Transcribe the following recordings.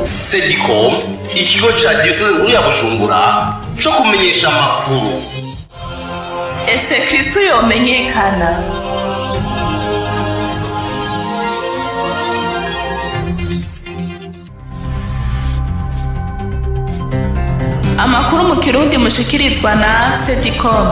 Sedicom, ikigo ca diyoseze nkuru ya Bujumbura co kumenyesha amakuru. Ese Kristo yomenyekana? Amakuru mu Kirundi mushikirizwa na Sedicom.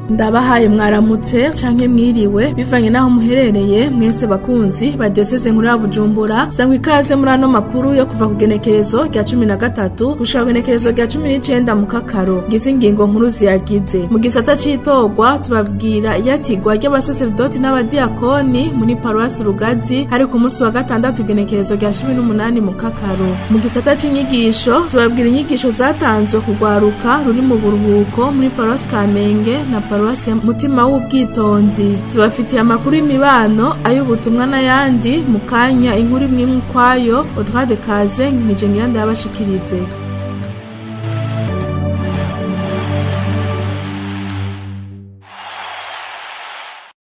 Ndabahaye mwaramutse canke mwiriwe bivanye naho muherereye mwese bakunzi ba diyoseze nkuru ya Bujumbura, sangwa ikaze muri ano makuru yo kuva ku genekerezo rya 13 gushika ku genekerezo rya 19 mu Kakaro. Ngize ingingo nkuru ziyagize. Mu gisata c'itorwa tubabwira iyatigwa ry'abasaserdoti n'abadiakoni muri paruwasi Rugazi hari ku munsi wa gatandatu genekerezo rya 18 mu Kakaro. Mu gisata c'inyigisho tubabwira inyigisho zatanzwe kugwaruka ruri mu buruhuko muri paruwasi Kamenge na paruwasi Mutima w'ubwitonzi. Tubafitiye amakuru y'imibano ay'ubutumwa n'ayandi mu kanya inkuru imwe kwayo Audrey de Kaze nije ngira ndabashikirize.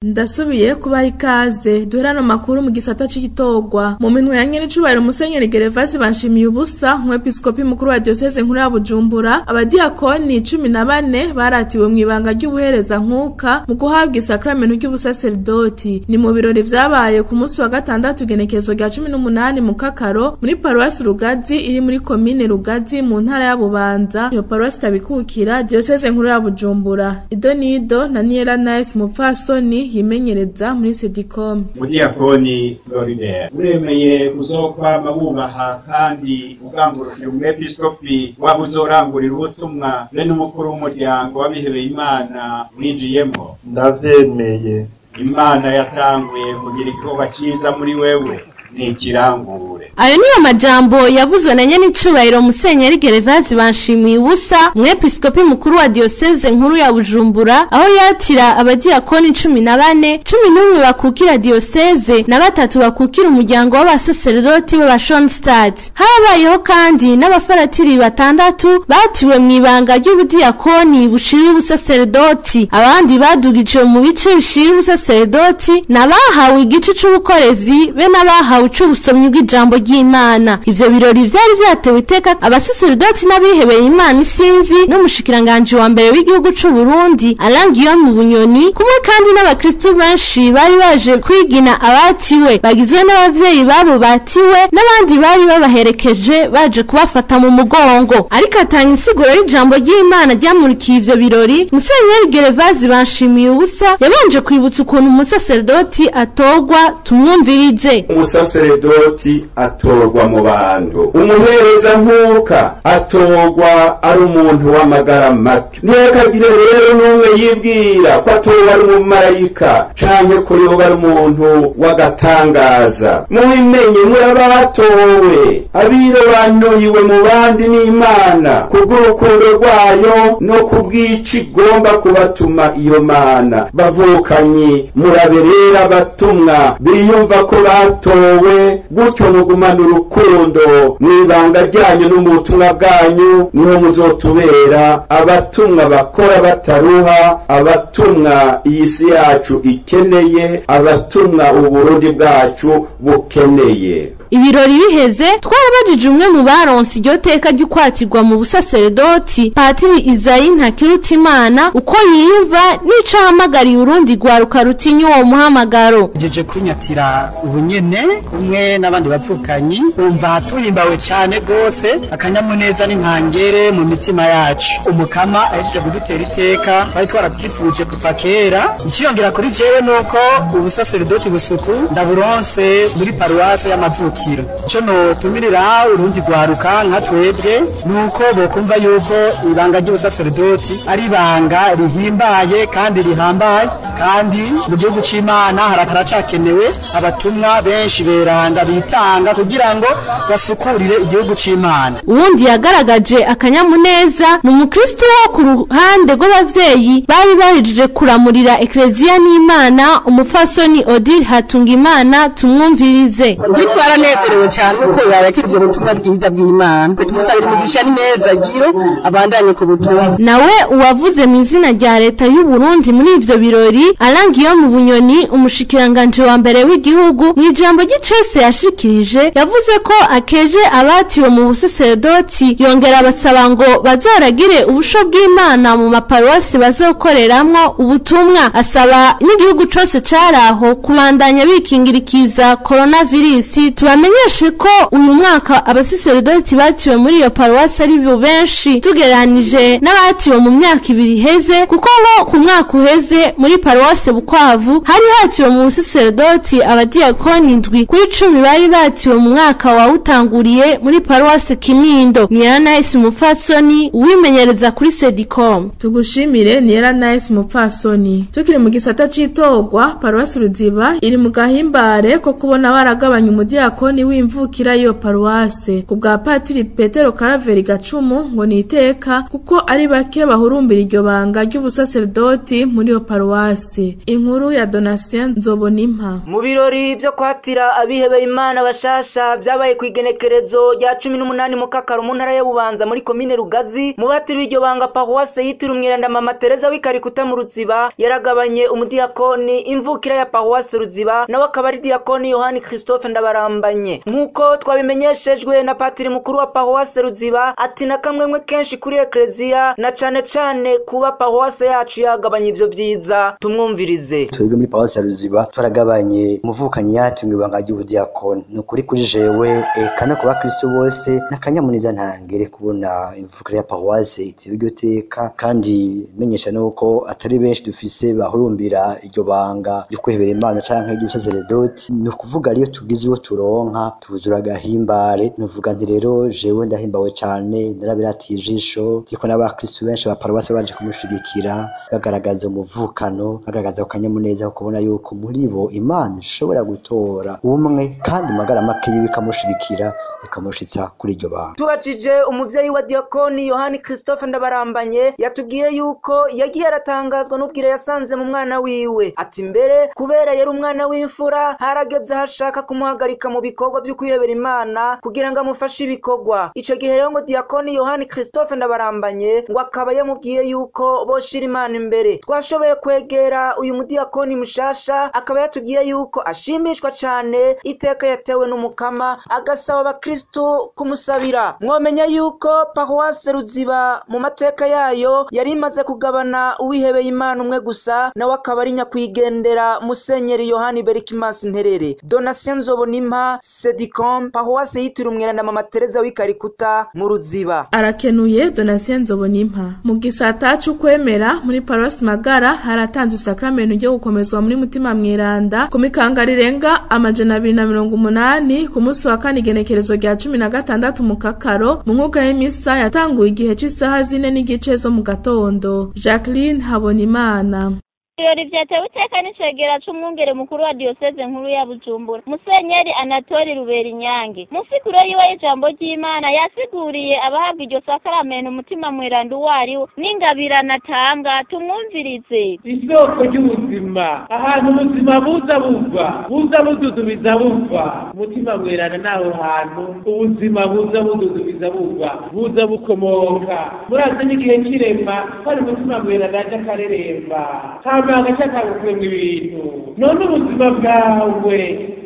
Ndasubiye kubaha ikaze duherano makuru mu gisata c'igitorwa. Mu minwe ya nyenicubahiro Musenyeri Gervasi Banshimiye ubusa, umwepiskopi mukuru wa diyoseze nkuru ya Bujumbura, abadiakoni 14 baratiwe mu ibanga ry'ubuhereza nkuka mu guhabwa isakramentu ry'ubusaserdoti. Ni mu birori vyabaye ku munsi wa gatandatu genekezo rya 18 mu Kakaro muri paruwasi Rugazi iri muri komine Rugazi mu ntara ya Bubanza. Iyo paruwasi ikabikukira diyoseze nkuru ya Bujumbura. Idonido na Niera Nice Mupfasoni yimenyereza muri Sedicom. Mudiakoni Floribert, uremeye kuzokwama wubaha kandi ugangurukira umwepiskopi waba uzorangurira ubutumwa be n'umukuru w'umuryango w'abihebeye Imana winjiyemo? Ndavyemeye. Imana yatanguye kugira igikorwa ciza muri wewe nikirangure. Ayo niyo majambo yavuzwe na nyenicubahiro Musenyeri Gervasi Banshimiye ubusa, umwepiskopi mukuru wa diyoseze nkuru ya Bujumbura, aho yatira abadiakoni 14, 11 bakukira diyoseze na batatu bakukira umuryango w'abasaserdoti b'abashonstad. Harabayeho kandi n'abafaratiri batandatu batiwe mu ibanga ry'ubudiakoni bushira ubusaserdoti. Abandi badugije mu bice bishira ubusaserdoti nabahawe igice c'ubukorezi be n'abahawe c'ubusomyi bw'ijambo ry'Imana. Ivyo birori vyari vyatewe iteka abasaserdoti n'abihebeye Imana isinzi n'umushikiranganje wa mbere w'igihugu c'u Burundi Alain Guillaume Bunyoni, kumwe kandi n'abakristo benshi bari baje kwigina abatiwe bagizwe n'abavyeyi babo batiwe n'abandi bari babaherekeje baje kubafata mu mugongo. Ariko atanga insiguro y'ijambo ry'Imana ryamurikiye ivyo birori, Musenyeri Gervasi Banshimiye ubusa yabanje kwibutsa ukuntu umusaserdoti atogwa. Tumwumvirize. Umusaseredoti atorwa mu bantu, umuhereza nkuka atorwa ari umuntu w'amagara make. Ntihakagire rero n'umwe yibwira ko atorwa ari umumarayika canke ko yoba ari umuntu w'agatangaza. Mubimenye murabatowe, abirobanuriwe mu bandi n'Imana kubw'urukundo rwayo no kubw'ico igomba kubatuma iyo Mana. Bavukanyi, muraberera abatumwa biyumva ko batowe, gutyo mugumana urukundo mw'ibanga ryanyu n'ubutumwa bwanyu, niho muzotubera abatumwa bakora bataruha, abatumwa iyi si yacu ikeneye, abatumwa Uburundi bwacu bukeneye. Ibirori biheze twarabajije umwe mu baronse iryo teka ry'ukwatirwa mu busaserdoti, Patiri Izayi Ntakirutimana, uko yiyumva n'ico ahamagariye urundi rwaruka rutinya uwo muhamagaro. Jeje kunyatira ubunyene kumwe n'abandi bavukanyi, umva turimbawe cane gose, akanyamuneza n'inkangere mu mitima yacu. Umukama ahejeje kudutera iteka bari twarabyifuje kuva kera. Ikiyongera kuri jewe nuko ubusaserdoti busuku ndaburonse muri paruwase y'amavuko. Ico notumirira urundi rwaruka nka twebwe nuko bokumva yuko ibanga ry'ubusaserdoti ari ibanga rihimbaye kandi rihambaye, kandi mu gihugu c'Imana haracakenewe abatumwa benshi beranda bitanga kugira ngo basukurire igihugu c'Imana. Uwundi yagaragaje akanyamuneza ni umukristo wo ku ruhande rw'abavyeyi bari bahejeje kuramurira Ekleziya n'Imana, umupfasoni Odile Hatungimana. Tumwumvirize. Twaranezerewe cyane uko yakirwa ubutumwa bwiza bw'Imana, tumusabira imigisha n'imeza giro abandanye ku butumwa. Nawe uwavuze mu izina rya leta y'u Burundi muri ivyo birori Alain Guillaume Bunyoni, umushikiranganje wa mbere w'igihugu, mu ijambo ry'icese yashikirije yavuze ko akeje abatiwe mu busaseredoti, yongera abasaba ngo bazoragire ubusho bw'Imana mu maparuwasi bazokoreramwo ubutumwa. Asaba n'igihugu cose caraho kubandanya bikingirikiza coronavirus. Tubamenyeshe ko uyu mwaka abasaseredoti batiwe muri iyo paruwasi ari bo benshi tugereranije n'abatiwe mu myaka ibiri iheze, kuko ngo ku mwaka uheze muri paruwasi Bukwavu hari hatiwe mu busaseredoti abadiyakoni 7 kuri 10 bari batiwe mu mwaka wawutanguriye muri paruwasi Kinindo. Niera Nice Mupfasoni uwimenyereza kuri Sedicom. Tugushimire Niera Nice Mupfasoni. Tukiri mu gisata citogwa, paruwasi Ruziba iri mu gahimbare ko kubona baragabanya umudiyakoni w'imvukira iyo paruwase. Ku bwa Patiri Petero Karaveri Gacumu ngo ni iteka kuko ari bake bahurumbira iryo banga ry'ubusaseredoti muri iyo paruwase. Inkuru ya Donatien Nzobonimpa. Mu birori vyo kwatira abihebeye Imana bashasha vyabaye kwigenekerezo rya 18 mu Kakaro mu ntara ya Bubanza muri komine Rugazi, mu batiri iryo banga paruwase yitiriwe Umweranda Mama Teresa w'Ikarikuta mu Ruziba yaragabanye umudiyakoni imvukira ya paruwase Ruziba, nawe akaba ari diyakoni Yohani Christophe Ndabarambanye. Nkuko twabimenyeshejwe na patiri mukuru wa paruwase Ruziba, ati na kamwemwe kenshi kuri ekleziya na cane cane kuba paruwase yacu yagabanye ivyo vyiza. Tumwumvirize. Twebwe muri paruwase Ruziba twaragabanye umuvukanyi yatumwe ibanga ry'ubudiyakoni. Ni ukuri kuri jewe eka no ku bakristo bose n'akanyamuneza ntangere kubona imvukira ya paruwase itewe iryo teka, kandi menyesha nuko atari benshi dufise bahurumbira iryo banga ryo kwihebera Imana canke ry'ubusaseredoti. Ni ukuvuga ariyo tugize uwo turonka tuzura agahimbare. Nuvuga nti rero jewe ndahimbawe cane, narabiratiye ijisho ariko n'abakristo benshi ba paruwase baje kumushigikira, bagaragaza umuvukano, bagaragaza akanyamuneza ko kubona yuko muri bo Imana ishobora gutora umwe kandi magara make yiwe ikamushigikira ikamushitsa kuri iryo banga. Tubajije umuvyeyi wa diakoni Yohani Christophe Ndabarambanye, yatubwiye yuko yagiye aratangazwa n'ubwira yasanze mu mwana wiwe. Ati mbere kubera yari umwana w'imfura harageze hashaka kumuhagarika mu bikorwa byo kwihebera Imana kugira ngo amufashe ibikorwa. Ico gihe rero ngo diakoni Yohani Christophe Ndabarambanye ngo akaba yamubwiye yuko boshira Imana imbere. Twashoboye kwegera uyu mudiakoni mushasha, akaba yatubwiye yuko ashimishwa cane iteka yatewe n'umukama, agasaba abakristo kumusabira. Mwomenya yuko paruwase Ruziba mu mateka yayo yari imaze kugabana uwihebeye Imana umwe gusa, nawe akaba ari nyakwigendera Musenyeri Yohani Berikimasi Nterere. Donatien Nzobonimpa, Sedicom, paruwase yitiriwe Umweranda Mama Teresa w'Ikarikuta mu Ruziba. Arakenuye Donatien Nzobonimpa. Mu gisata c'ukwemera muri paruwasi Magara haratanzwe sakramento ryo gukomezwa muri Mutima Mweranda ku mikanga rirenga 280 ku munsi wa kane igenekerezo rya 16 mu Kakaro mu nkuka y'imisa yatanguye igihe c'isaha 4:15 zo mu gatondo. Jacqueline Habonimana. Ibirori vyatewe iteka n'icegera c'umwungere mukuru wa diyoseze nkuru ya Bujumbura, Musenyeri Anatoli Ruberinyange. Mu nsiguro yiwe y'ijambo ry'Imana yasiguriye abahabwa iryo sakaramento umutima mweranda uwo ariwo n'ingabirano atanga. Tumwumvirize. Isoko ry'ubuzima, ahantu ubuzima buza buva, buza bududubiza buva. Umutima mweranda naho hantu ubuzima buza bududubiza buva, buza bukomoka. Murazi n'igihe c'irema hari umutima mweranda aja akareremba agashaka gukuremwa ibintu. None ubuzima bwawe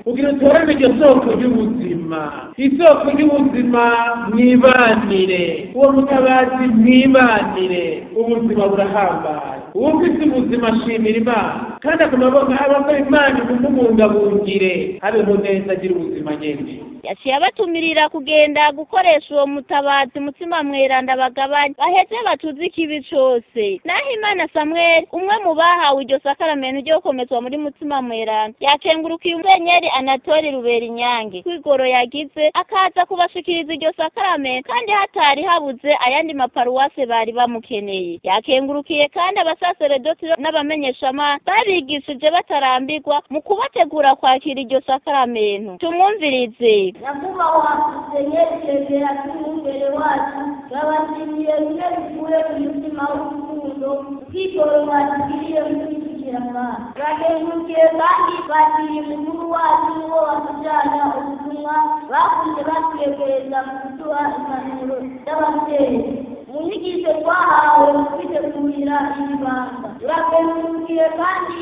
ugira utorane iryo soko ry'ubuzima. Isoko ry'ubuzima mwibanire, uwo mutabazi mwibanire. Ubuzima burahambaye. Uwufise ubuzima ashimira Imana, kandi akamaboko abakora Imana kumubungabungire, abeho neza agira ubuzima nyene. Yaciye abatumirira kugenda gukoresha uwo mutabazi Mutima Mweranda bagabanye baheze batuze ikibi cose. Naho Imana Samuel, umwe mu bahawe iryo sakaramento ryo gukomezwa muri Mutima Mweranda, yakengurukiye Musenyeri Anatoli Ruberinyange kwigoro yagize akaza kubashikiriza iryo sakaramento, kandi hatari habuze ayandi maparuwase bari bamukeneye. Yakengurukiye kandi abasaseredoti n'abamenyeshamana babigishije batarambirwa mu kubategura kwakira iryo sakaramento. Tumwumvirize. Nyakubahwa Musenyeri Cegera c'umwungere wacu, turabashimiye bimwe bivuye ku mutima w'urukundo ubwigoro mwatugiriye mu kwishyikira Mana. Turakengurukiye kandi patiri mukuru wacu n'uwo batujana ubutumwa bakunze batwegereza mu kuduha impanuro z'abavyeyi mu nyigisho twahawe mu kwitegurira iri banga. Turakengurukiye kandi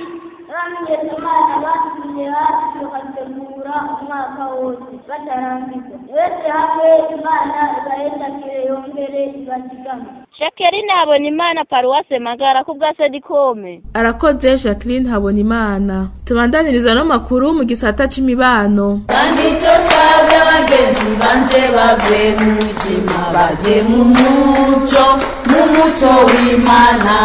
N'abamenyeshamana batumiye hafi bakadutegura umwaka wose batarambirwa. Mwese hamwe Imana ibahezagire yongere ibazigame. Jacqueline Habonimana, Paruwase Magara, ku bwa Sedikome. Arakoze Jacqueline Habonimana. Tubandaniriza no makuru mu gisata c'imibano. Kandi icyo sabye abagenzi banje bave mu mwijima baje mu muco, mu muco w'Imana.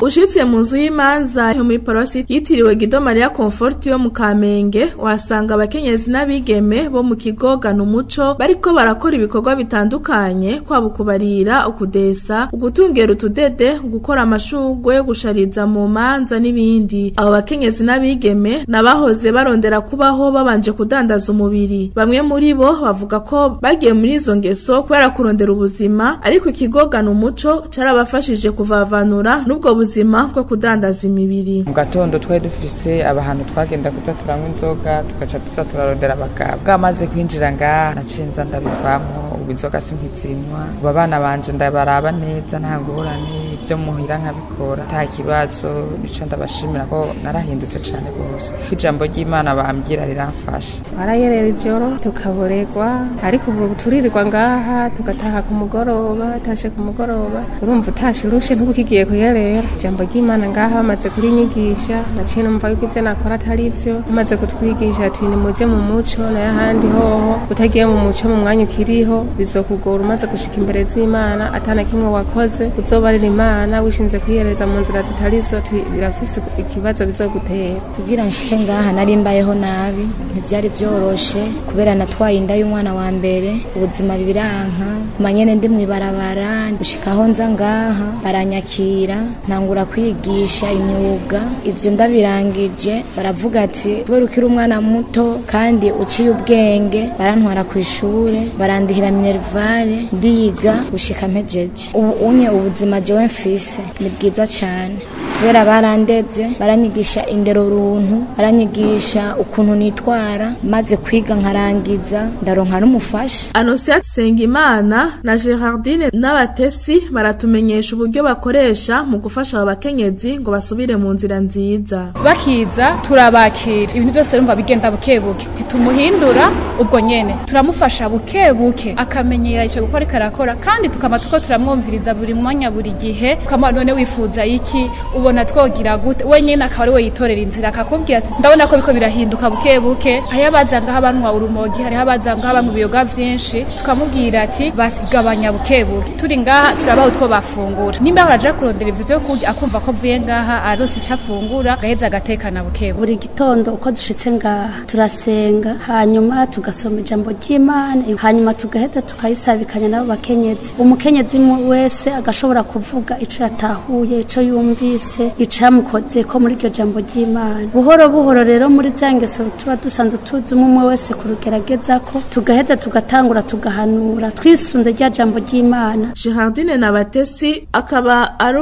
Ushitse mu nzu y'imanza yo muri paruwasi yitiriwe Gido Maria Comfort yo mu Kamenge, wasanga abakenyezi n'abigeme bo mu kigo Gana Umuco bariko barakora ibikorwa bitandukanye, kwaba ukubarira, ukudesa, ugutungera utudede, gukora amashurwe, gushariza mu manza n'ibindi. Abo bakenyezi n'abigeme nabahoze barondera kubaho babanje kudandaza umubiri. Bamwe muri bo bavuga ko bagiye muri izo ngeso kubera kurondera ubuzima, ariko ikigo Gana Umuco carabafashije kuvavanura n'ubwo buzima bwo kudandaza imibiri. Mu gatondo twari dufise abahantu twagenda kuza turanywa inzoga, tugaca tuza turarondera abagabo. Bwamaze kwinjira ngaha naciye nza ndabivamwo, ubu inzoga sinkizinywa. Ubu abana banje ndabaraba neza, nta ngorane, ivyo muhira nkabikora nta kibazo. Nico ndabashimira ko narahindutse cane gose. Ijambo ry'Imana bambwira riramfasha. Twarayerera ijoro tukaboregwa, ariko ubu turirirwa ngaha tugataha ku mugoroba, tashe ku mugoroba urumva utashe urushe ntubukigiye kuyerera. Ijambo ry'Imana ngaha bamaze kurinyigisha, naciye numva yuko ivyo nakora atari ivyo. Bamaze kutwigisha ati nimuje mu muco, nayo ahandi hoho utagiye mu muco mu mwanya ukiriho bizokugora. Umaze gushika imbere z'Imana atana kimwe wakoze, uzobarira Imana wishinze kwiyereza mu nzira zitarizo, birafise ikibazo bizogutera. Kugira nshike ngaha nari mbayeho nabi, ntivyari vyoroshe kubera natwaye inda y'umwana wa mbere, ubuzima biranka manyene ndi mwibarabara. Gushikaho nza ngaha baranyakira, ntangura kwigisha imyuga. Ivyo ndabirangije baravuga ati kubera ukiri umwana muto kandi uciye ubwenge, barantwara ku ishure barandihira minervale, ndiga gushika mpejeje. Ubu unye ubuzima jewe mfise ni bwiza cyane kubera barandeze, baranyigisha indero runtu, baranyigisha ukuntu nitwara. Maze kwiga nkarangiza ndaronka n'umufasha. Anosiate Sengimana na Gerardine n'Abatesi baratumenyesha uburyo bakoresha mu gufasha aba bakenyezi ngo basubire mu nzira nziza. Bakiza turabakira, ibintu byose urumva bigenda bukebuke, ntitumuhindura ubwo nyene, turamufasha bukebuke akamenyera ico gukora karakora, kandi tukama tuko turamwumviriza buri mwanya buri gihe, ukama none wifuza iki, ubona twogira gute, we nyene akaba ari we yitorera inzira, akakubwira ati ndabona ko biko birahinduka bukebuke. Hariho abaza ngaha banywa urumogi, hariho abaza ngaha banywa ibiyoga vyinshi, tukamubwira ati basigabanya bukebuke. Turi ngaha turabaha utwo bafungura, nimba araja kurondera ivyo vyo kurya akumva ko avuye ngaha arose ico afungura, agaheza agatekana bukebuke. Buri gitondo uko dushitse ngaha turasenga, hanyuma tugasoma ijambo ry'Imana, hanyuma tugaheza tukayisabikanya nabo bakenyezi. Umukenyezi wese agashobora kuvuga ico yatahuye, ico yumvise, icamukoze ko muri iryo jambo ry'Imana. Buhoro buhoro rero muri za ngeso tuba dusanzwe tuzi umwe wese kurugerageza ko tugaheza tugatangura tugahanura twisunze rya jambo ry'Imana. Gerardine Nabatesi akaba ari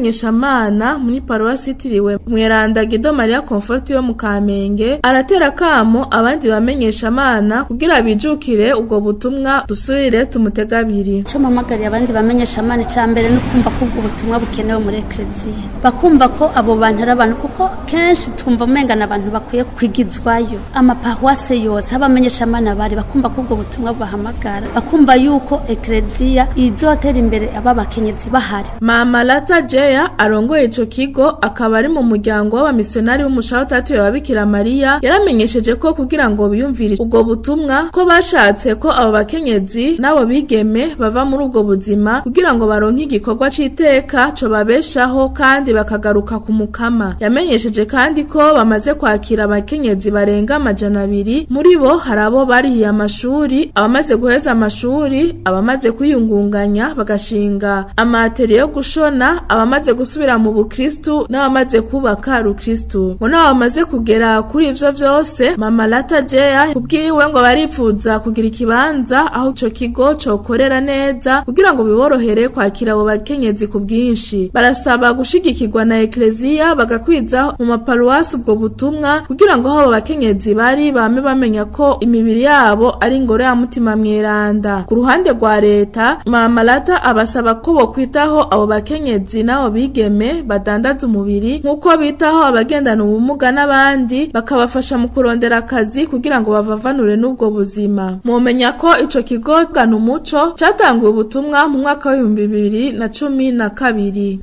umumenyeshamana muri paruwasi yitiriwe Mweranda Gido Maria Comfort yo mu Kamenge, aratera kamo abandi bamenyeshamana kugira bijukire ubwo butumwa. Dusubire tumutegabiri. Ico mpamagariye abandi bamenyeshamana ica mbere no kumva ko ubwo butumwa bukenewe muri ekleziya, bakumva ko abo bantu ari abantu, kuko kenshi twumva umenga abantu bakwiye kwigizwayo. Amaparuwase yose abamenyeshamana bari bakumva ko ubwo butumwa bubahamagara, bakumva yuko ekleziya izotera imbere aba bakenyezi bahari. Mama Lata Jeya arongoye ico kigo akaba ari mu muryango w'abamisionari b'umushaho tatu wa Bikira Mariya, yaramenyesheje ko kugira ngo biyumvire ubwo butumwa ko bashatse ko abo bakenyezi n'abo bigeme bava muri ubwo buzima kugira ngo baronke igikorwa c'iteka co babeshaho kandi bakagaruka ku mukama. Yamenyesheje kandi ko bamaze kwakira abakenyezi barenga 200, muri bo hari abo barihiye amashuri, abamaze guheza amashuri, abamaze kwiyungunganya bagashinga amateri yo gushona, abamaze gusubira mu bukristu n'abamaze kubaka rukristu. Ngo nabo bamaze kugera kuri ivyo vyose, Mama Lata Jeya kubwiwe ngo baripfuza kugira ikibanza aho ico kigo cokorera neza kugira ngo biborohere kwakira abo bakenyezi ku bwinshi. Barasaba gushigikirwa Boshigikirwa na Ecclesia bagakwiza mu maparuwasi ubwo butumwa kugira ngo habo bakenyezi bari bame bamenya ko imibiri yabo ari ingoro ya Mutima Mweranda. Ku ruhande rwa leta, Mama Lata abasaba ko bokwitaho abo bakenyezi nabo bigeme badandaza umubiri nkuko bitaho abagendana ubumuga n'abandi, bakabafasha mu kurondera akazi kugira ngo bavavanure n'ubwo buzima. Mumenya ko ico kigo Gana Umuco catanguye ubutumwa mu mwaka wa 2012.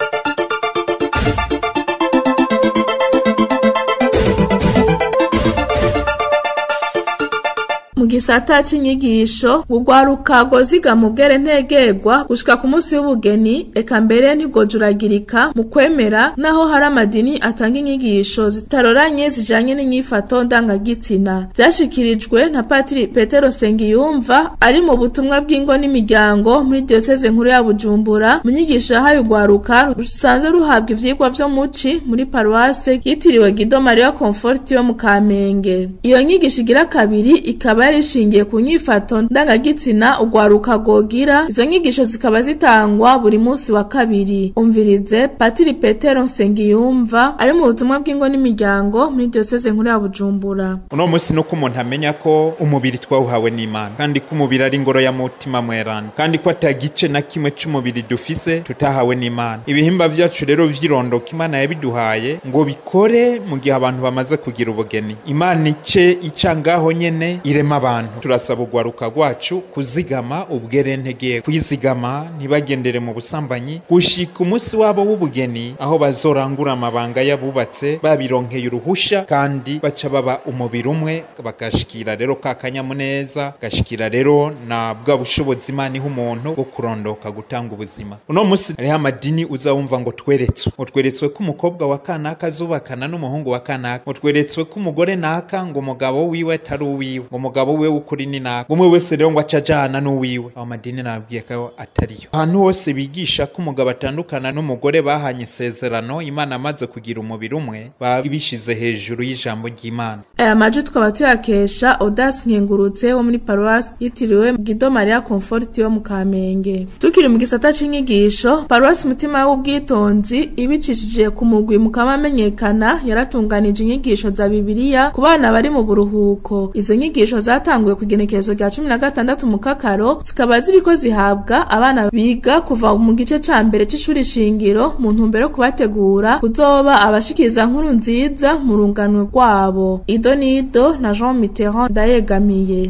Mu gisata c'inyigisho, urwaruka rwoziga mu bwere ntegerwa gushika ku munsi w'ubugeni, eka mbere ntigojuragirika mu kwemera, naho hari amadini atanga inyigisho zitaroranye zijanye n'inyifato ndangagitsina. Vyashikirijwe na Patiri Petero Sengiyumva ari mu butumwa bw'ingo n'imiryango muri diocese nkuru ya Bujumbura, mu nyigisho yahaye urwaruka rusanzwe ruhabwa ivyigwa vyo muci muri paruwase yitiriwe Guido Maria Conforti yo mu Kamenge. Iyo nyigisho igira kabiri ikaba yarishingiye ku nyifato ndangagitsina urwaruka rwogira. Izo nyigisho zikaba zitangwa buri munsi wa kabiri. Umvirize Patiri Petero Nsengiyumva ari mu butumwa bw'ingo n'imiryango muri diocese nkuru ya Bujumbura. Uno munsi nuko umuntu amenya ko umubiri twawuhawe n'Imana, kandi ko umubiri ari ingoro ya Mutima Mweranda, kandi ko atagice na kimwe c'umubiri dufise tutahawe n'Imana. Ibihimba vyacu rero vy'irondoka Imana yabiduhaye ngo bikore mu gihe abantu bamaze kugira ubugeni. Imana ice ica ngaho nyene irema abantu. Turasaba urwaruka rwacu kuzigama ubwere ntegeye, kwizigama ntibagendere mu busambanyi gushika umunsi wabo w'ubugeni, aho bazorangura amabanga yabubatse babironkeye uruhusha, kandi baca baba umubiri umwe, bagashikira rero ka kanyamuneza, gashikira rero na bwa bushobozi Imana iha umuntu bwo kurondoka gutanga ubuzima. Uno munsi hariho amadini uzawumva ngo tweretswe, ngo tweretswe ko umukobwa wa kanaka azubakana n'umuhungu wa kanaka, ngo tweretswe ko umugore naka ngo umugabo wiwe atari uwiwe, ngo umugabo wiwe ukuri ni naka, umwe wese rero ngo acajana n'uwiwe. Aho madini nabwiye ko atariyo. Ahantu hose bigisha ko umugabo atandukana n'umugore bahanye isezerano Imana amaze kugira umubiri umwe, babishize hejuru y'ijambo ry'Imana. Aya majwi tukaba tuyakesha Audace Nkengurutse wo muri paruwasi yitiriwe Guido Maria Conforti yo mu Kamenge. Tukiri mu gisata c'inyigisho, paruwasi Mutima w'Ubwitonzi ibicishije ku mugwi Mukama amenyekana yaratunganije inyigisho za Bibiliya ku bana bari mu buruhuko. Izo nyigisho zatanguye ku igenekerezo rya 16 mu Kakaro, zikaba ziriko zihabwa abana biga kuva mu gice ca mbere c'ishuri shingiro mu ntumbero yo kubategura kuzoba abashikiza nkuru nziza mu rungano rwabo. Ido Nido na Jean Mitterrand Ndayegamiye.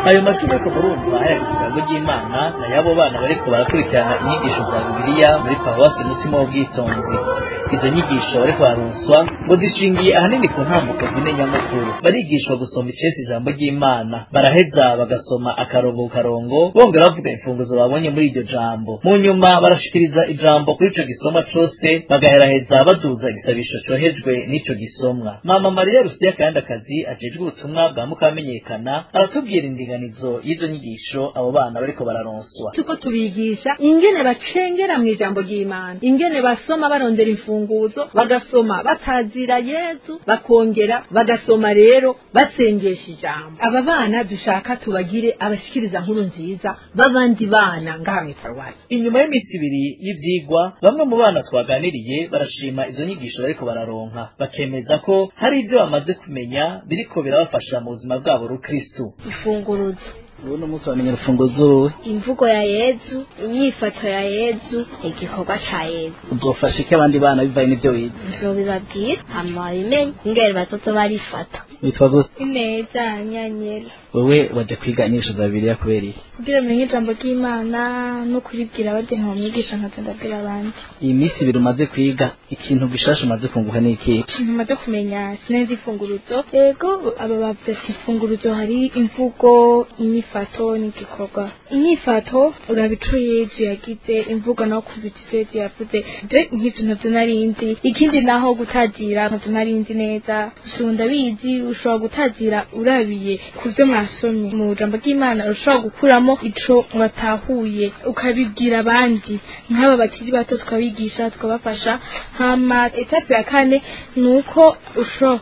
Ayo mashuri ariko murumva hayagize ijambo ry'Imana na yabo bana bariko barakurikirana inyigisho za Bibiliya muri paruwasi Mutima w'Ubwitonzi. Izo nyigisho bariko bararonswa ngo zishingiye ahanini ku ntambuko zine nyamukuru. Barigishwa gusoma icesi ijambo ry'Imana, baraheza bagasoma akarongo karongo, bongera bavuga imfunguzo babonye muri iryo jambo. Mu nyuma barashikiriza ijambo kuri ico gisomwa cose, bagaheraheza baduza igisabisho cohejwe n'ico gisomwa. Mama Maria Rusiya Kandakazi ajejwe ubutumwa bwa Mukamenyekana aratubwira indinganizo y'izo nyigisho abo bana bariko bararonswa. Tuko tubigisha ingene bacengera mu ijambo ry'Imana, ingene basoma barondera imfunguzo, bagasoma batazira Yezu, bakongera bagasoma rero basengesha ijambo. Aba bana dushaka tubagire abashikiriza nkuru nziza b'abandi bana ngaha mu paruwasi. Inyuma y'imisi ibiri y'ivyigwa, bamwe mu bana twaganiriye barashima izo nyigisho bariko bararonka, bakemeza ko hari ivyo bamaze kumenya biriko birabafasha mu buzima bwabo rukristo. Imfunguruzo. Uno munsi wamenye urufunguzo uruhe? Imvugo ya Yezu, inyifato ya Yezu, igikorwa ca Yezu. Uzofasha iki abandi bana bivaye n'ivyo wize? Nzobibabwira hama babimenye ingene bazoza barifata. Witwa gute? Ineza Nyanyera. Wewe waje kwiga inyigisho za Bibiliya kubera iki? Kugira umenye ijambo ry'Imana no kuribwira abandi nkamwigisha nkaza ndabwira abandi. Iyi minsi ibiri umaze kwiga, ikintu gishasha umaze kunguka ni iki? Ikintu maze kumenya sinzi imfunguruzo. Yego aba bavuze ati imfunguruzo hari imvugo, inyifato n'igikorwa. Inyifato uraba ico Yezu yagize, imvugo naho kumva ico Yezu yavuze. Je nk'ivyo ntavyo narinzi. Ikindi naho gutazira ntavyo narinzi neza. Ushobora ndabizi, ushobora gutazira urabiye kuvyo mwasomye mu jambo ry'Imana, ushobora gukuramo ico watahuye ukabibwira abandi. Nk'aba bakiri bato tukabigisha tukabafasha. Hama etape ya kane nuko ushobora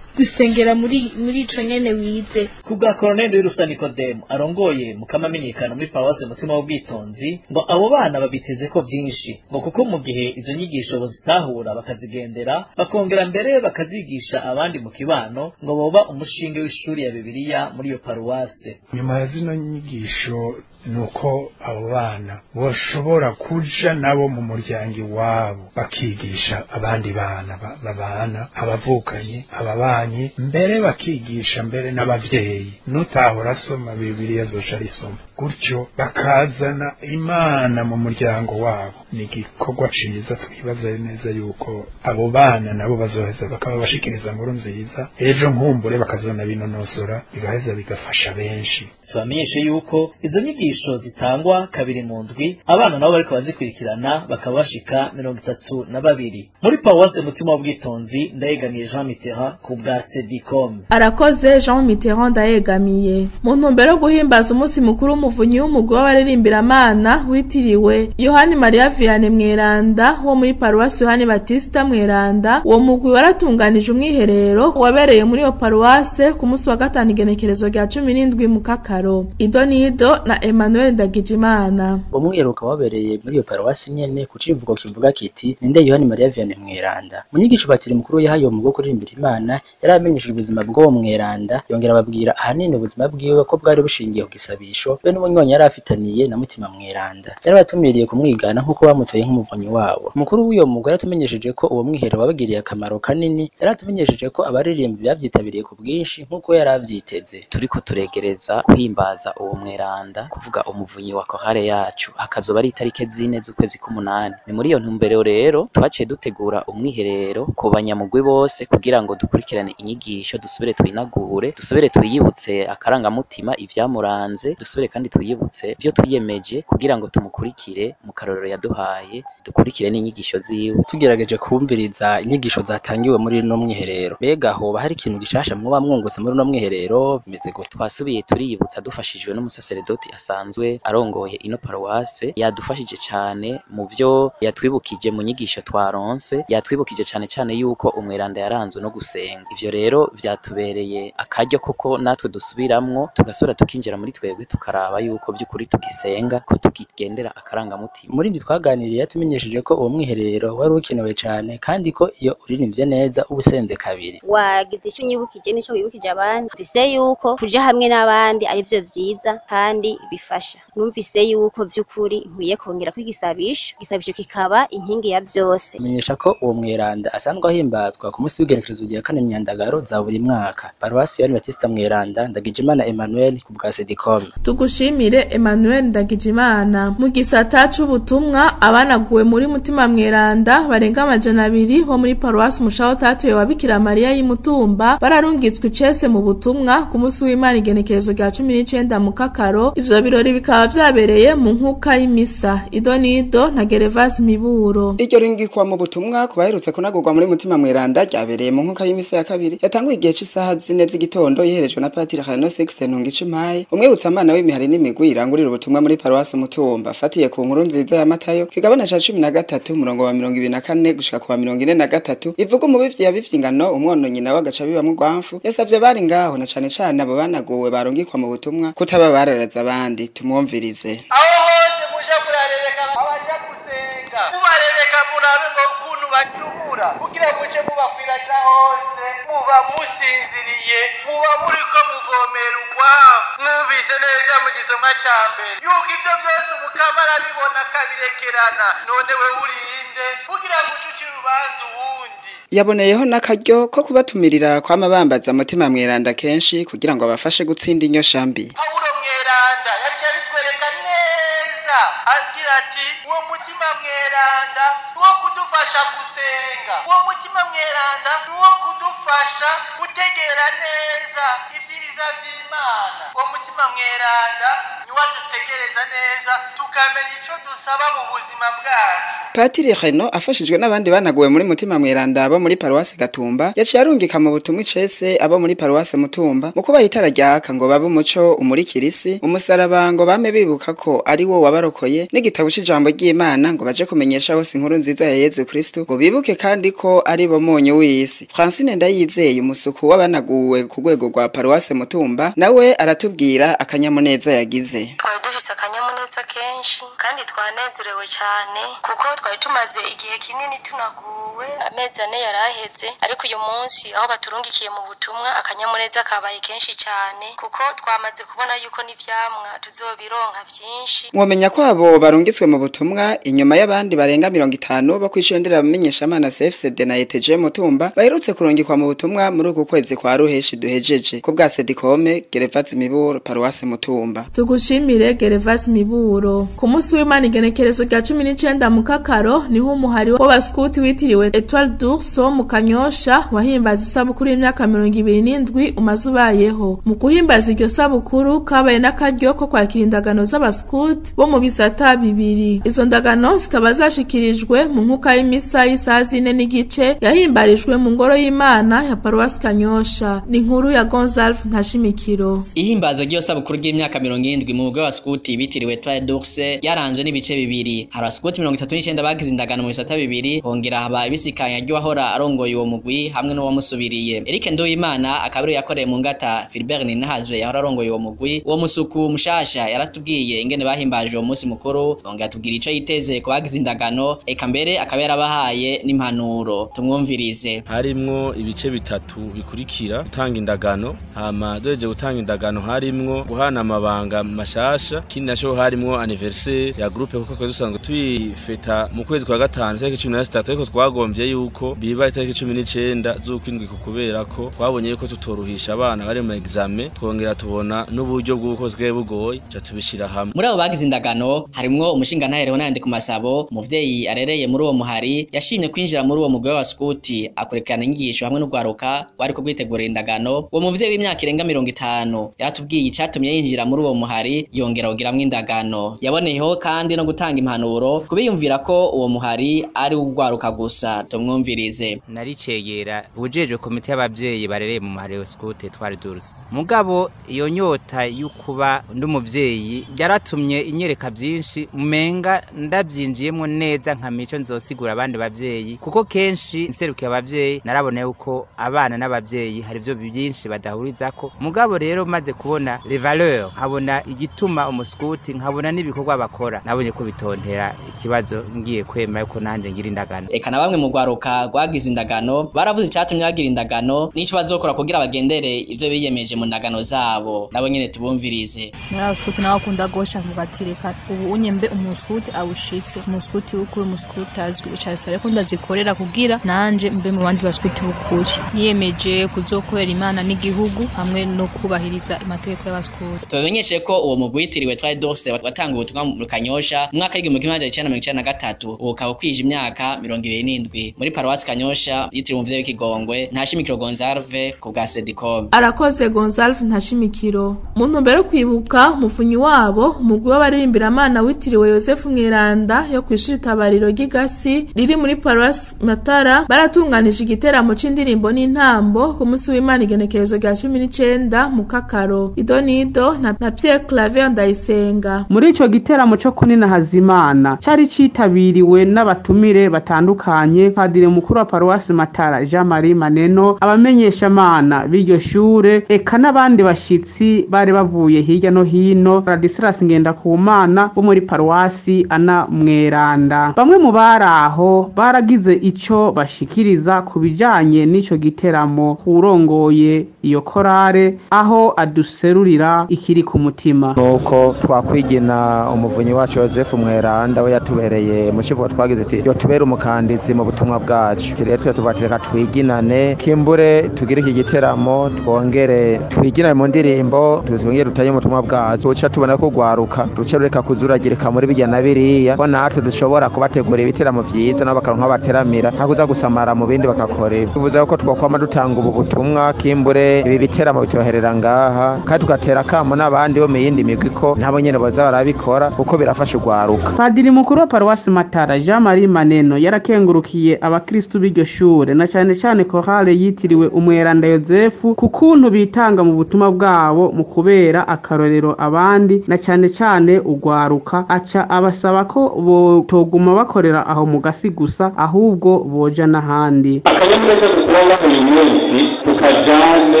gusengera muri ico nyene wize. Kubwa Colonel Rusa Nikodemu arongoye mukamamenyekano muri paruwasi Mutima w'Ubwitonzi, ngo abo bana babiteze ko vyinshi, ngo kuko mu gihe izo nyigisho bozitahura bakazigendera, bakongera mbere bakazigisha abandi mu kibano, ngo boba umushinge w'ishuri ya Bibiliya muri iyo paruwase. Nyuma ya zino nyigisho nuko abo bana boshobora kuja nabo mu muryango iwabo bakigisha abandi bana babana, abavukanye, ababanyi, mbere bakigisha mbere n'abavyeyi. Nutahora asoma Bibiliya azoca arisoma, gutyo bakazana Imana mu muryango wabo. Ni igikorwa ciza, twibaza neza yuko abo bana nabo bazoheza bakaba bashikiriza nkuru nziza, ejo nkumbure bakazona binonosora, bigaheza bigafasha benshi. Tubamenyeshe yuko izo nyigisho zitangwa kabiri mu ndwi, abana nabo bariko bazikurikirana bakaba bashika 32 muri paruwase Mutima w'Ubwitonzi. Ndayegamiye Jean Mitterrand ku bwa Sedicom. Arakoze Jean Mitterrand ndayegamiye. Mu ntumbero yo guhimbaza umunsi mukuru w'umuvunyi w'umugwi w'abaririmbira-Mana witiriwe Yohani Maria Vianney Mweranda wo muri paruwasi Yohani Batista Mweranda, uwo mugwi waratunganije umwiherero wabereye muri iyo paruwase ku munsi wa gatanu igenekerezo rya 17 mu Kakaro. Idonido na Emmanuel Ndagijimana. Umwiherero wabereye muri iyo paruwasi nyene ku civugo kivuga kiti ninde Yohani Maria Vianney Mweranda. Mu nyigisho patiri mukuru yahaye uwo mugwi wo kuririmbira Imana, yaramenyesheje ubuzima bw'uwo Mweranda, yongera ababwira ahanini ubuzima bwiwe ko bwari bushingiye ku gisabisho be n'umunywanyi yari afitaniye na Mutima Mweranda. Yarabatumiriye kumwigana nk'uko bamutoye nk'umuvunyi wabo. Umukuru w'uyo mugwi yaratumenyesheje ko uwo mwiherero wabagiriye akamaro kanini, yaratumenyesheje ko abaririmbi bavyitabiriye ku bwinshi nk'uko yari avyiteze. Turiko turegereza guhimbaza uwo Mweranda, kuvuga umuvunyi wa kohare yacu, hakazoba ari itarike 4 z'ukwezi k'umunani. Ni muri iyo ntumbero rero twaciye dutegura umwiherero ku banyamugwi bose kugira ngo dukurikirane inyigisho, dusubire twinagure, dusubire twiyibutse akarangamutima ivyamuranze, dusubire kandi twiyibutse ivyo twiyemeje kugira ngo tumukurikire mu karorero yaduhaye, dukurikire n'inyigisho ziwe. Tugerageje kumviriza inyigisho zatangiwe muri no mwiherero, mbega hoba hari ikintu gishasha mwoba mwungutse muri no mwiherero bimeze gute? Twasubiye turiyibutsa dufashijwe n'umusaseredoti asanzwe arongoye ino paruwase, yadufashije cane mu vyo yatwibukije mu nyigisho twaronse, yatwibukije cane cane yuko umweranda yaranzwe no gusenga. Ivyo rero vyatubereye akaryo koko natwe dusubiramwo, tugasubira tukinjira muri twebwe tukaraba yuko by'ukuri tugisenga, ko tukigendera akarangamutima. Muri ivyo twaganiriye yatumenyesheje ko uwo mwiherero wari ukenewe cane, kandi ko iyo uririmbye neza uba usenze kabiri. Wagize ico unyibukije nico wibukije abandi, mvise yuko kuja hamwe n'abandi ari vyo vyiza kandi bifasha. Numvise yuko vy'ukuri nkwiye kongera kwigisabisho, igisabisho kikaba inkingi ya vyose. Menyesha ko uwo Mweranda asanzwe ahimbazwa ku munsi w'igenekerezo rya 4 Myandagaro za buri mwaka. Paruwasi Yohani Batista Mweranda, Ndagijimana Emmanuel ku bwa Sedicom. Tugushimire Emmanuel Ndagijimana. Mu gisata c'ubutumwa abanaguwe muri Mutima Mweranda barenga 200 bo muri paruwasi Mushaho Tatuye wa Bikira Mariya y'Imutumba bararungitswe icese mu butumwa ku munsi w'Imana igenekerezo rya 19 mu Kakaro. Ivyo birori bikaba vyabereye mu nkuka y'imisa. Idonido na Gervas Miburo. Iryo ringikwa mu butumwa kubaherutse kunagurwa muri Mutima Mweranda ryabereye mu nkuka y'imisa ya kabiri yatanguye igihe c'isaha 4 z'igitondo, iherejwe na Patiri Hano Sixte Ntungicumaye, umwibutsa amana w'imihari n'imigwi irangurira ubutumwa muri paruwasi Mutumba. Afatiye ku nkuru nziza ya Matayo kigabane ca 13 umurongo wa 24 gushika ku wa 43 ivuga umubivyi yabivye ingano umwononyi nawe agaca bibamwo urwamfu, yasavye bari ngaho na cane cane abo banaguwe barungikwa mu butumwa kutaba bararaza abandi. Tumwumvirize. Aho hose muja murarereka abaja gusenga, mubarereka murabe ngo ukuntu bacumura kugira muce mubakwiraza hose, muba musinziriye, muba muriko muvomera urwafu. Mwumvise neza mu gisomwa ca mbere yuko ivyo vyose umukama arabibona akabirekerana. None wewe urinde kugira ngo uce ucire urubanza uwundi. Yaboneyeho n'akaryo ko kubatumirira kwama bambaza Mutima Mweranda kenshi kugira ngo abafashe gutsinda inyoshambi. Pawulo Mweranda yaciye abitwereka neza agira ati uwo Mutima Mweranda wo kudufasha gusenga, uwo Mutima Mweranda wo kudufasha gutegera neza ivyiza vy'Imana, uwo Mutima Mweranda ni igikorwa dutegereza neza, tukamenya ico dusaba mu buzima bwacu. Patiri Reno afashijwe n'abandi banaguwe muri Mutima Mweranda bo muri paruwasi Gatumba yaciye arungika mu butumwa icese abo muri paruwasi Mutumba mu kubaha itara ryaka ngo babe umuco umurikira isi, umusaraba ngo bame bibuka ko ari wo wabarokoye, n'igitabo c'ijambo ry'Imana ngo baje kumenyesha hose inkuru nziza ya Yezu Kristo, ngo bibuke kandi ko ari bo munyu w'isi. Francine Ndayizeye, umusuku w'abanaguwe ku rwego rwa paruwasi Mutumba, nawe aratubwira akanyamuneza yagize. Twari dufise akanyamuneza kenshi kandi twanezerewe cyane kuko twari tumaze igihe kinini tunaguwe, amezi 4 yaraheze, ariko uyu munsi aho baturungikiye mu butumwa akanyamuneza kabaye kenshi cyane kuko twamaze kubona yuko n'ivyamwa tuzobironka vyinshi. Mwomenya ko abo barungitswe mu butumwa inyuma y'abandi barenga 50 bo kw'ishure nderabimenyeshamana CFCD na ETG Mutumba baherutse kurungikwa mu butumwa muri uku kwezi kwa ruheshi duhejeje. Ku bwa Sedikome, Gervase Miburo, paruwase Mutumba. Tugushimire Gervase Miburo. Ku munsi w'Imana igenekerezo rya 19 mu Kakaro niho umuhari w'abaskuti witiriwe Etoile d'Ours wo mu Kanyosha wahimbaza isabukuru y'imyaka 27 umaze ubayeho. Mu guhimbaza iryo sabukuru kabaye n'akaryo ko kwakira indagano z'abaskuti bo mu bisata bibiri. Izo ndagano zikaba zashikirijwe mu nkuka y'imisa y'isaha 4:15 yahimbarijwe mu ngoro y'Imana ya paruwasi Kanyosha. Ni inkuru ya Gonzalve Ntashimikiro. Ihimbazo ry'iyo sabukuru ry'imyaka 70 mu mugwi w'abaskuti bitiriwe Etoile d'Ours yaranzwe n'ibice bibiri. Hari abaskuti 39 bagize indagano mu bisata bibiri, hongera haba ibisikanya ry'uwahora arongoye uwo mugwi hamwe n'uwamusubiriye. Eric Nduwimana akaba yakoreye mu ngata Philbert Ninahazwe yahora arongoye uwo mugwi. Uwo musuku mushasha yaratubwiye ingene bahimbaje uwo munsi mukuru, yongera atubwira ico yiteze ku bagize indagano, eka mbere akaba yarabahaye n'impanuro. Tumwumvirize. Harimwo ibice bitatu bikurikira: gutanga indagano, hama duhejeje gutanga indagano harimwo guhana amabanga mashasha, kindi naco harimwo anniversaire ya groupe kuko twari dusanzwe tuyifeta mu kwezi kwa gatanu tariki 13, ariko twagombye yuko biba itariki 19 z'ukwindwi kubera ko twabonye yuko tutoruhisha abana bari mu examen, twongera tubona n'uburyo bw'uko bwari bugoye ca tubishira hamwe. Muri abo bagize indagano harimwo umushingantahe Leonard Kumasabo, umuvyeyi arereye muri uwo muhari, yashimye kwinjira muri uwo mugwi w'abaskuti akurikirana inyigisho hamwe n'ugwaruka rwari kubwitegurira indagano. Uwo muvyeyi w'imyaka irenga 50 yaratubwiye icatumye yinjira muri uwo muhari, yongera kugiramwo indagano. Yaboneyeho kandi no gutanga impanuro kubiyumvira ko uwo muhari ari ugwaruka gusa. Tumwumvirize. Naricegera ujejwe komite y'abavyeyi barereye mu muhari wa scout Etoile d'Ours. Mugabo iyo nyota y'ukuba ndumuvyeyi yaratumye inyereka byinshi umenga ndabyinjiyemo neza nka mico nzosigura abandi bavyeyi, kuko kenshi nserukiye abavyeyi narabona yuko abana n'abavyeyi hari byo byinshi badahurizako. Mugabo rero maze kubona les valeurs, nkabona igituma umuskuti, nkabona n'ibikorwa bakora, nabonye ko bitontera ikibazo ngiye kwemera yuko nanje ngira indagano. Eka na bamwe mu gwaruka rwagize indagano baravuze icatumye bagira indagano n'ico bazokora kugira bagendere ivyo biyemeje mu ndagano zabo. Nabo nyene tubumvirize. Muri abaskuti nawe akunda gosha mubatireka ubu unyembe umuskuti awushitse umuskuti w'ukuri umuskuti azwi icasare ko ndazikorera kugira nanje mbe mu bandi baskuti b'ukuri. Niyemeje kuzokorera Imana n'igihugu hamwe no kubahiriza amategeko y'abaskuti. Tubamenyeshe ko uwo mugwi witiriwe Etoile d'Ours watanga ubutumwa mu Kanyosha mu mwaka w'1993, ubu ukaba ukwije imyaka 27 muri paruwasi Kanyosha yitiriwe umuvyeyi w'Ikigongwe Ntashimikiro Gonzalve ku bwa Sedicom. Arakoze Gonzalve Ntashimikiro. Mu ntumbero yo kwibuka umufunyi wabo, umugwi w'abaririmbira-Mana witiriwe Yosefu Mweranda yo kw'ishuri Tabariro ry'Igasi riri muri paruwasi Matara baratunganije igiteramo c'indirimbo n'intambo ku munsi w'Imana igenekerezo rya 19 mu Kakaro. Idonido na Pierre Claver Ndayisenga. Muri ico giteramo co kunina Hazimana cari citabiriwe n'abatumire batandukanye, padiri mukuru wa paruwasi Matara Jean Marie Maneno, abamenyeshamana b'iryo shure, eka n'abandi bashitsi bari bavuye hirya no hino, Radislas Ngendakumana bo muri paruwasi Ana Mweranda. Bamwe mu baraho baragize ico bashikiriza ku bijanye n'ico giteramo. Urongoye iyo korale aho aduserurira ikiri ku mutima. Nuko twakwigira Kwigina umuvunyi wacu Yozefu Mweranda, we yatubereye mu kivugo twagize ati yotubera umukandizi mu butumwa bwacu. Rero tubatireka twiginane kimbure tugire iki giteramo, twongere twiginane mu ndirimbo, twongere dutanye ubutumwa bwacu. Uca tubona ko gwaruka ruca rureka kuzuragirika muri bijya na biriya, ko natwe dushobora kubategura ibiteramo vyiza nabo bakaronka bateramira, hakuza gusamara mu bindi bakakora ibi. Bivuze ko twokwama dutanga ubu butumwa, kimbure ibi biteramo bitoherera ngaha, kandi tugatera kamo n'abandi bo mu yindi migwi ko nabo nyene boza barabikora kuko birafasha ugwaruka. Padiri mukuru wa paruwasi Matara Jean Marie Maneno yarakengurukiye abakristu b'iryo shure na cane cane korale yitiriwe Umweranda Yozefu ku kuntu bitanga mu butumwa bwabo mu kubera akarorero abandi na cane cane ugwaruka, aca abasaba ko botoguma bakorera aho mu gasi gusa ahubwo boja n'ahandi. Akanyamuneza dukura buri munsi tukajane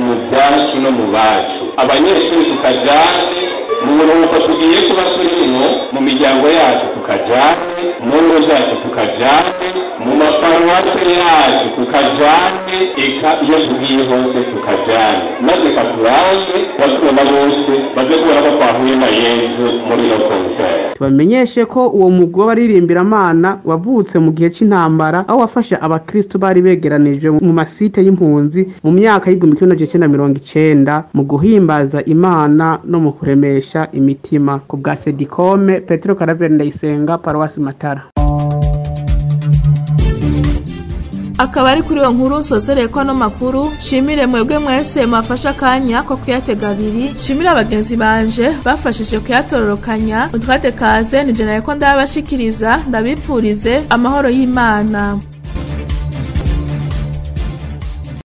mu byacu no mu bacu, abanyeshuri tukajane mu buruhuko tugiye kuba turimwo, mu miryango yacu tukajane, mu ngo zacu tukajane, mu maparuwase yacu tukajane, eka iyo tugiye hose tukajane, maze katurange batubona bose baze kubona ko twahuye na Yezu muri ino konseri. Tubamenyeshe ko uwo mugwi w'abaririmbira-Mana wavutse mu gihe c'intambara, aho wafasha abakristu bari begeranije mu masite y'impunzi mu myaka y'1990 mu guhimbaza Imana no mu kuremesha imitima. Ku bwa Sedikome, Petero Karaveri Ndayisenga, Paruwasi Matara. Akaba ari kuri iyo nkuru nsosereye ko ano makuru. Nshimire mwebwe mwese mwafashe akanya ko kuyatega abiri, nshimire abagenzi banje bafashije kuyatororokanya. Utwate kaze ni jenere ko ndabashikiriza, ndabipfurize amahoro y'Imana.